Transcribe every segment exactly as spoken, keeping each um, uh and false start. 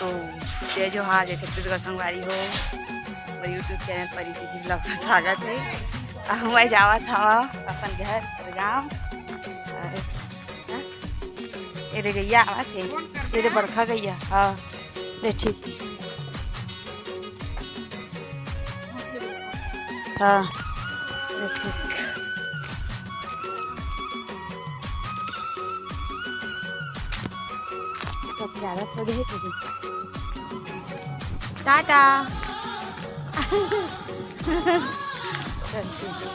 जय जोहार, जय छत्तीसगढ़ संगवारी हो। मोर YouTube चैनल पर इसी जी vlog में स्वागत है। अब मैं जावत हवा अपन घर सरगांव। अरे, हाँ? ये दे गैया आवत है, ये दे बड़का गैया। हाँ, ले ठीक। हाँ, ले ठीक। सब ज्यादा तो दे दे। टाटा। चल, ठीक है।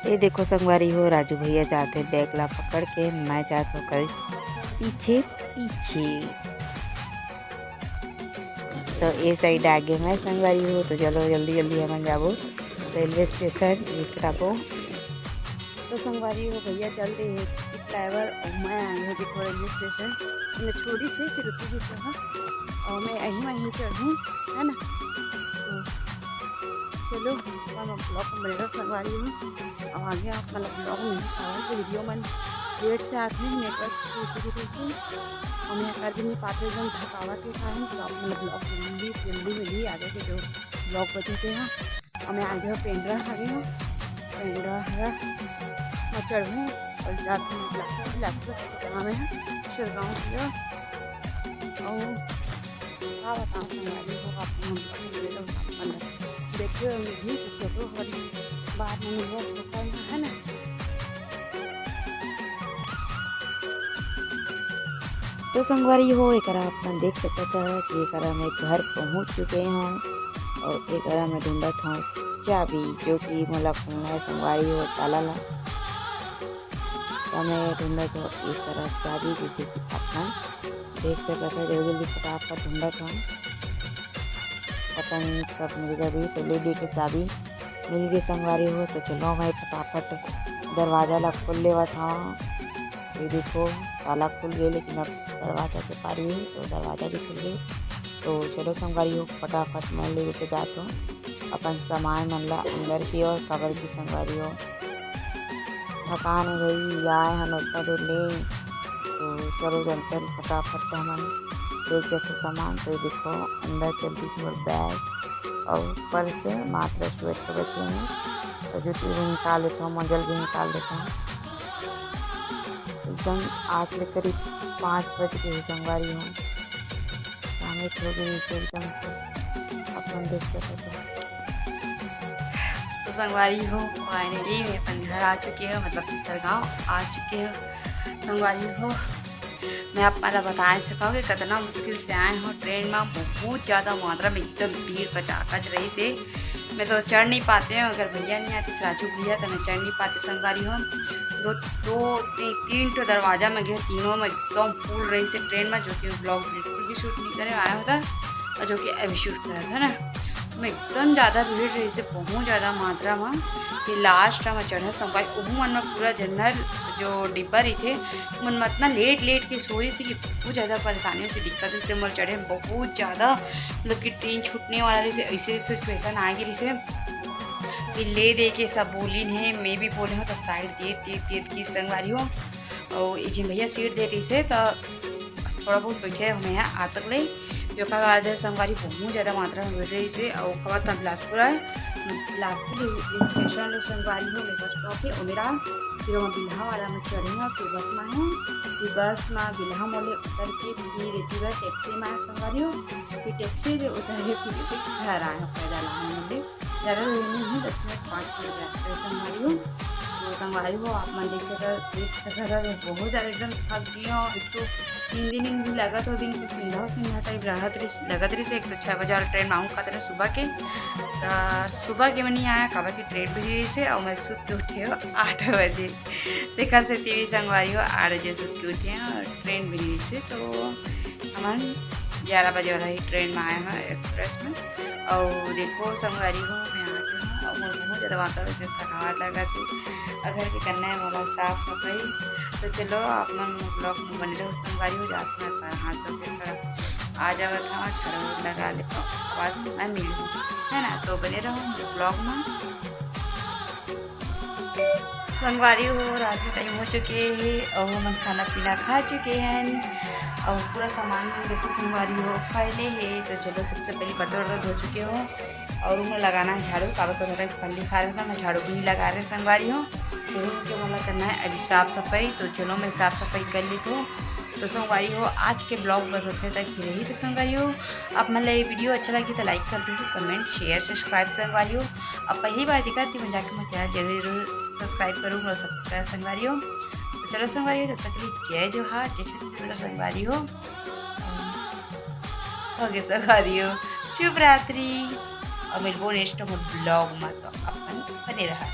ये देखो संगवारी हो, राजू भैया जात हे बैग ला पकड़ के, मैं जात हों कर पीछे पीछे। तो ये साइड आगे मैं संगवारी हो, तो चलो जल्दी जल्दी हमन जाबो रेलवे स्टेशन, ये कराबो। तो संगवारी हो, भैया चल दे हे ड्राइवर और मैं आए हूँ देखो रेलवे स्टेशन। मैं छोड़ी से फिर उतरी भी तो हाँ, और मैं यहीं वहीं चढ़ूँ, है ना। तो चलो, हम vlog में बने रहो संगवारी हो। और आगे आप मतलब vlog में दिखाओ कि वीडियो मन लेट से आते हैं, नेटवर्क इशू की वजह से। और मैं कर भी नहीं पाते एकदम थकावट के कारण, तो आप मतलब vlog जल्दी जल्दी में ही आगे के जो vlog बचते हैं। और मैं आगे हूँ पेंड्रा आ गई हूँ, पेंड्रा है मैं चढ़ूँ और जाती हूँ बिलासपुर, बिलासपुर जहाँ में है शिरगांव की ओर। और का बताऊँ संगवारी हो, आप हम लोग ले लो अपन देखिए, हम भी तो छोटो हो रही बात नहीं हो सकता है ना। तो संगवारी हो, एकरा अपन देख सकत ह कि एकरा मैं घर पहुंच चुके हूँ और एकरा मैं ढूंढत हूँ चाबी, जो कि मोला खोलना है संगवारी हो ताला ला। तो मैं ढूंढत हूँ एकरा चाबी, जैसे कि अपन देख सकत ह, जल्दी जल्दी फटाफट ढूंढत हूँ। पता नहीं कब मिल जाबी, तो ले दे के चाबी मिल गई संगवारी हो। तो चलो मैं फटाफट दरवाजा ला खोल लेवत हूँ। ये देखो ताला खुल गए, लेकिन अब दरवाजा के पारी है तो दरवाजा भी खुल गए। तो चलो संगवारी हो, फटाफट मैं ले के जात हूँ अपन सामान मन ला अंदर की ओर, काबर की संगवारी हो थकान है भाई, आए हन उतना दूर ले। तो चलो चलते हैं फटाफट, हमन ले जाते सामान। तो ये देखो अंदर चल दी मोर बैग और पर्स, मात्र स्वेटर बचे हैं। तो जूती भी निकाल देता हूँ, मंजल भी निकाल देता हूँ। एकदम आज ले करीब पाँच बज के ही संगवारी हो, शाम हो गई से एकदम से अपन देख सकते हो। तो संगवारी हो, finally मैं अपन घर आ चुके हो, मतलब कि सरगांव आ चुके हो। संगवारी हो, मैं आप मन ला बताए सकव कि कितना मुश्किल से आए हो ट्रेन में। बहुत ज़्यादा मात्रा में एकदम भीड़ कचाकच रही से। मैं तो चढ़ नहीं पाते हूँ, अगर भैया नहीं आते, राजू भैया, तो मैं चढ़ नहीं पाते संगवारी हो। दो, दो, नहीं, तीन ठो दरवाजा में गए, तीनों में एकदम फुल रही से ट्रेन में, जो कि vlog बिल्कुल भी शूट नहीं करे आया होता और जो कि अभी शूट करा था ना, मैं एकदम ज़्यादा भीड़ रही से, बहुत ज़्यादा मात्रा में। फिर लास्ट में चढ़े संगवारी, ओहू मन में पूरा जनरल जो डिब्बा रही थे, मन में इतना लेट लेट के सोई से कि बहुत ज़्यादा परेशानी से दिक्कत से मोर चढ़े में बहुत ज़्यादा, मतलब कि ट्रेन छूटने वाला रही से, ऐसे सिचुएशन आ गई रही से। फिर ले दे के सब बोलिन है, मैं भी बोले हूँ तो साइड देत देत देत की संगवारी हो। और ये जिन भैया सीट दे रही से तो थोड़ा बहुत बैठे हमें यहाँ आ तक ले। जो का बाद है संगवारी बहुत ज़्यादा मात्रा में बैठ रही से, और ओकर बाद हम बिलासपुर आए। बिलासपुर स्टेशन ले संगवारी हो, मेरे बस स्टॉप है, और मेरा फिर हम बिल्हा वाला में चढ़े हैं, फिर बस में है, फिर बस में बिल्हा मोले उतर के फिर एती बार टैक्सी में आए संगवारी हो, फिर टैक्सी ले उतर के फिर एती घर आए हैं, पैदल आए हैं मोले। ज़्यादा दूर नहीं है, दस मिनट, पाँच मिनट जाते हैं संगवारी हो। तो संगवारी हो, आप मन देख सकते, देख सकते हो, बहुत ज़्यादा एकदम थक गई हूँ। एक तो नींद नींद भी लगा, तो दिन कुछ नींदा हो, नींदा टाइप रहत रही, लगत रही से। एक तो छः बजे वाला ट्रेन में आऊँ कहते रहे सुबह के, तो सुबह के में नहीं आया, काबर की ट्रेन भी रही से, और मैं सुत के उठे हूँ आठ बजे। तेकर से टीवी संगवारी हो, आठ बजे सुत के उठे हैं और ट्रेन भी रही से, तो हमन ग्यारह बजे वाला ही ट्रेन में आए हैं एक्सप्रेस में। और देखो संगवारी हो, मैं आ गई हूँ और मोर बहुत ज़्यादा वातावरण से थकावट लगा थी। और घर के करना है मोला साफ सफाई। तो चलो आप मन vlog में बने रहो संगवारी हो, जात में पर हाथ धो के थोड़ा आ जावत हूँ, झाड़ू लगा लेता हूँ, बाद में मैं मिलूँ, है ना। तो बने रहो vlog में। संगवारी हो, रात के टाइम हो चुके हे अउ हमन खाना पीना खा चुके हन अउ पूरा सामान मन देखो संगवारी हो फैले हे। तो चलो, सबसे पहले बर्तन वर्तन धो चुके हो अउ रूम में लगाना है झाड़ू। काबर तो मेरा फल्ली खा रहे था, मैं झाड़ू भी नहीं लगा रहे संगवारी हो। तो रूम के मोला करना है अभी साफ सफाई। तो चलो, मैं साफ सफाई कर लेती हूँ। तो संगवारी हो, आज के ब्लॉग बस उतने तक ही रही। तो संगवारी हो, आप मन ला ये वीडियो अच्छा लगी तो लाइक कर दो, कमेंट, शेयर, सब्सक्राइब संगवारी हो। अब पहली बार दिखा थी मैं जाके मैं चैनल जरूर सब्सक्राइब करूँ और सबका संगवारी हो। तो चलो संगवारी हो, तब तक के लिए जय जोहार, जय छत्तीसगढ़ संगवारी हो। ओके संगवारी हो, शुभ रात्रि अउ मिलबो नेक्स्ट ब्लॉग में। तो अपन बने रहा।